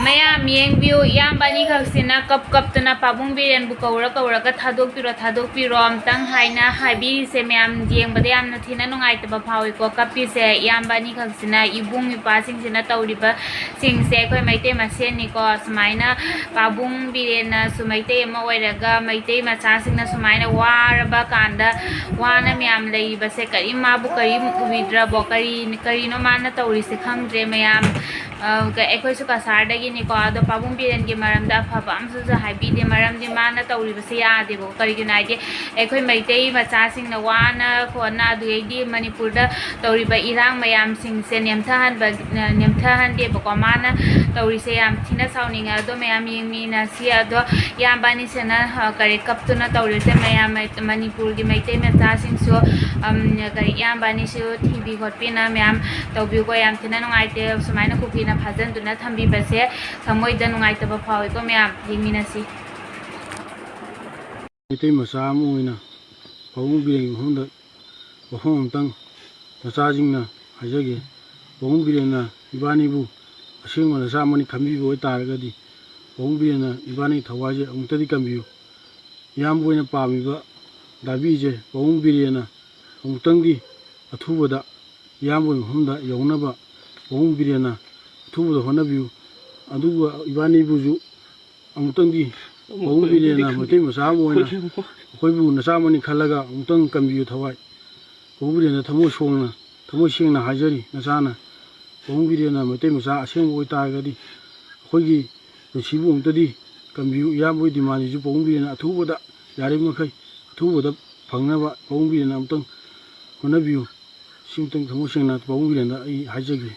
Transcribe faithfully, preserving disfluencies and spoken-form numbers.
ꯃꯌꯥꯝ ꯌꯦꯡꯕꯤꯌꯨ, ꯏꯌꯥꯝꯕ ꯑꯅꯤꯈꯛꯁꯤꯅ ꯀꯞ ꯀꯞꯇꯅ ꯄꯥꯕꯨꯡ ꯕꯤꯔꯦꯟꯕꯨ ꯀꯧꯔ ꯀꯧꯔꯒ "ꯊꯥꯗꯣꯛꯄꯤꯔꯣ, ꯊꯥꯗꯣꯛꯄꯤꯔꯣ" ꯑꯝꯇꯪ ꯍꯥꯏꯅ ꯍꯥꯏꯕꯤꯔꯤꯁꯦ꯫ ꯃꯌꯥꯝ ꯌꯦꯡꯕꯗ ꯌꯥꯝꯅ ꯊꯤꯅ ꯅꯨꯡꯉꯥꯏꯇꯕ ꯐꯥꯎꯏꯀꯣ, ꯀꯞꯄꯤꯁꯦ꯫ ꯏꯌꯥꯝꯕ ꯑꯅꯤꯈꯛꯁꯤꯅ, ꯏꯕꯨꯡ ꯏꯄ꯭ꯋꯥꯁꯤꯡꯁꯤꯅ ꯇꯧꯔꯤꯕꯁꯤꯡꯁꯦ ꯑꯩꯈꯣꯏ ꯃꯩꯇꯩ ꯃꯁꯦꯟꯅꯤꯀꯣ꯫ ꯁꯨꯃꯥꯏꯅ ꯄꯥꯕꯨꯡ ꯕꯤꯔꯦꯟꯅꯁꯨ ꯃꯩꯇꯩ ꯑꯃ ꯑꯣꯏꯔꯒ, ꯃꯩꯇꯩ ꯃꯆꯥꯁꯤꯡꯅ ꯁꯨꯃꯥꯏꯅ ꯋꯥꯔꯕ ꯀꯥꯟꯗ, ꯋꯥꯅ ꯃꯌꯥꯝ ꯂꯩꯔꯤꯕꯁꯦ, ꯀꯔꯤꯝ, ꯃꯥꯕꯨ ꯀꯔꯤꯝ ꯎꯕꯤꯗ꯭ꯔꯕꯣ? ꯀꯔꯤ, ꯀꯔꯤꯅꯣ ꯃꯥꯅ ꯇꯧꯔꯤꯁꯦ? ꯈꯪꯗ꯭ꯔꯦ ꯃꯌꯥꯝ꯫ ꯑ, ꯀ-, ꯑꯩꯈꯣꯏꯁꯨ ꯀꯁꯥꯔꯗꯒꯤꯅꯤꯀꯣ, ꯑꯗꯣ ꯄꯥꯕꯨꯡ ꯕꯤꯔꯦꯟꯒꯤ ꯃꯔꯝꯗ ꯑꯐꯕ ꯑꯃꯁꯨ ꯍꯥꯏꯕꯤꯗꯦ꯫ ꯃꯔꯝꯗꯤ ꯃꯥꯅ ꯇꯧꯔꯤꯕꯁꯦ ꯌꯥꯗꯦꯕꯀꯣ꯫ ꯀꯔꯤꯒꯤꯅꯣ ꯍꯥꯏꯗꯤ, ꯑꯩꯈꯣꯏ ꯃꯩꯇꯩ ꯃꯆꯥꯁꯤꯡꯅ ꯋꯥꯅ ꯈꯣꯠꯅ, ꯑꯗꯨꯗꯩꯗꯤ ꯃꯅꯤꯄꯨꯔꯗ ꯇꯧꯔꯤꯕ ꯏꯔꯥꯡ ꯃꯌꯥꯝꯁꯤꯡꯁꯦ ꯅꯦꯝꯊꯍꯟꯕ, ꯅꯦꯝꯊꯍꯟꯗꯦꯕꯀꯣ꯫ ꯃꯥꯅ ꯇꯧꯔꯤꯁꯦ ꯌꯥꯝ ꯊꯤꯅ ꯁꯥꯎꯅꯤꯡꯉꯦ꯫ ꯑꯗꯣ ꯃꯌꯥꯝ ꯌꯦꯡꯃꯤꯟꯅꯁꯤ꯫ ꯑꯗꯣ ꯏꯌꯥꯝꯕ ꯑꯅꯤꯁꯤꯅ, ꯑ, ꯀꯔꯤ, ꯀꯞꯇꯨꯅ ꯇꯧꯔꯤꯕꯁꯦ ꯃꯌꯥꯝ ꯃꯩ-, ꯃꯅꯤꯄꯨꯔꯒꯤ ꯃꯩꯇꯩ ꯃꯆꯥꯁꯤꯡꯁꯨ, ꯑꯝ, ꯀꯔꯤ, ꯏꯌꯥꯝꯕ ꯑꯅꯤꯁꯨ ꯊꯤꯕꯤ ꯈꯣꯠꯄꯤꯅ ꯃꯌꯥꯝ ꯇꯧꯕꯤꯌꯨꯀꯣ꯫ ꯌꯥꯝ ꯊꯤꯅ ꯅꯨꯡꯉꯥꯏꯇꯦ ꯁꯨꯃꯥꯏꯅ ꯀꯨꯀꯤꯅ ꯐꯥꯖꯤꯟꯗꯨꯅ ꯊꯝꯕꯤꯕꯁꯦ꯫ ꯊꯃꯣꯏꯗ ꯅꯨꯡꯉꯥꯏꯇꯕ ꯐꯥꯎꯏꯀꯣ ꯃꯌꯥꯝ꯫ ꯌꯦꯡꯃꯤꯟꯅꯁꯤ꯫ ꯃꯩꯇꯩ ꯃꯆꯥ ꯑꯃ ꯑꯣꯏꯅ ꯄꯥꯕꯨꯡ ꯕꯤꯔꯦꯟꯒꯤ ꯃꯐꯝꯗ ꯋꯥꯐꯝ ꯑꯃꯇꯪ ꯅꯆꯥꯁꯤꯡꯅ ꯍꯥꯏꯖꯒꯦ꯫ ꯄꯥꯕꯨꯡ ꯕꯤꯔꯦꯟꯅ ꯏꯕꯥꯅꯤꯕꯨ ꯑꯁꯦꯡꯕ ꯅꯆꯥ ꯑꯃꯅꯤ ꯈꯟꯕꯤꯕ ꯑꯣꯏꯇꯥꯔꯒꯗꯤ, ꯄꯥꯕꯨꯡ ꯕꯤꯔꯦꯟꯅ ꯏꯕꯥꯅꯤꯒꯤ ꯊꯋꯥꯏꯁꯦ ꯑꯃꯨꯛꯇꯗꯤ ꯀꯟꯕꯤꯌꯨ꯫ ꯏꯌꯥꯝꯕ ꯑꯣꯏꯅ ꯄꯥꯝꯃꯤꯕ ꯗꯥꯕꯤꯁꯦ ꯄꯥꯕꯨꯡ ꯕꯤꯔꯦꯟꯅ ꯑꯃꯨꯛꯇꯪꯗꯤ ꯑꯊꯨꯕꯗ ꯏꯌꯥꯝꯕꯒꯤ ꯃꯐꯝꯗ ꯌꯧꯅꯕ ꯄꯥꯕꯨꯡ ꯕꯤꯔꯦꯟꯅ ꯑꯊꯨꯕꯗ ꯍꯣꯠꯅꯕꯤꯌꯨ꯫ ꯑꯗꯨꯒ ꯏꯕꯥꯅꯤꯕꯨꯁꯨ ꯑꯃꯨꯛꯇꯪꯗꯤ ꯄꯥꯕꯨꯡ ꯕꯤꯔꯦꯟꯅ ꯃꯩꯇꯩ ꯃꯆꯥ ꯑꯃ ꯑꯣꯏꯅ ꯑꯩꯈꯣꯏꯕꯨ ꯅꯆꯥ ꯑꯃꯅꯤ ꯈꯜꯂꯒ ꯑꯃꯨꯛꯇꯪ ꯀꯟꯕꯤꯌꯨ ꯊꯋꯥꯏ꯫ ꯄꯥꯕꯨꯡ ꯕꯤꯔꯦꯟꯗ ꯊꯃꯣꯏ ꯁꯣꯡꯅ, ꯊꯃꯣꯏ ꯁꯦꯡꯅ ꯍꯥꯏꯖꯔꯤ ꯅꯆꯥꯅ꯫ ꯄꯥꯕꯨꯡ ꯕꯤꯔꯦꯟꯅ ꯃꯩꯇꯩ ꯃꯆꯥ ꯑꯁꯦꯡꯕ ꯑꯣꯏꯇꯥꯔꯒꯗꯤ ꯑꯩꯈꯣꯏꯒꯤ ꯄꯨꯟꯁꯤꯕꯨ ꯑꯃꯨꯛꯇꯗꯤ ꯀꯟꯕꯤꯌꯨ꯫ ꯏꯌꯥꯝꯕꯒꯤ ꯗꯤꯃꯥꯟꯁꯤꯁꯨ ꯄꯥꯕꯨꯡ ꯕꯤꯔꯦꯟꯅ ꯑꯊꯨꯕꯗ ꯌꯥꯔꯤꯕ ꯃꯈꯩ ꯑꯊꯨꯕꯗ ꯐꯪꯅꯕ ꯄꯥꯕꯨꯡ ꯕꯤꯔꯦꯟꯅ ꯑꯃꯨꯛꯇꯪ ꯍꯣꯠꯅꯕꯤꯌꯨ꯫ ꯁꯤꯃꯇꯪ ꯊꯃꯣꯏ ꯁꯦꯡꯅ ꯄꯥꯕꯨꯡ ꯕꯤꯔꯦꯟꯗ ꯑꯩ ꯍꯥꯏꯖꯒꯦ꯫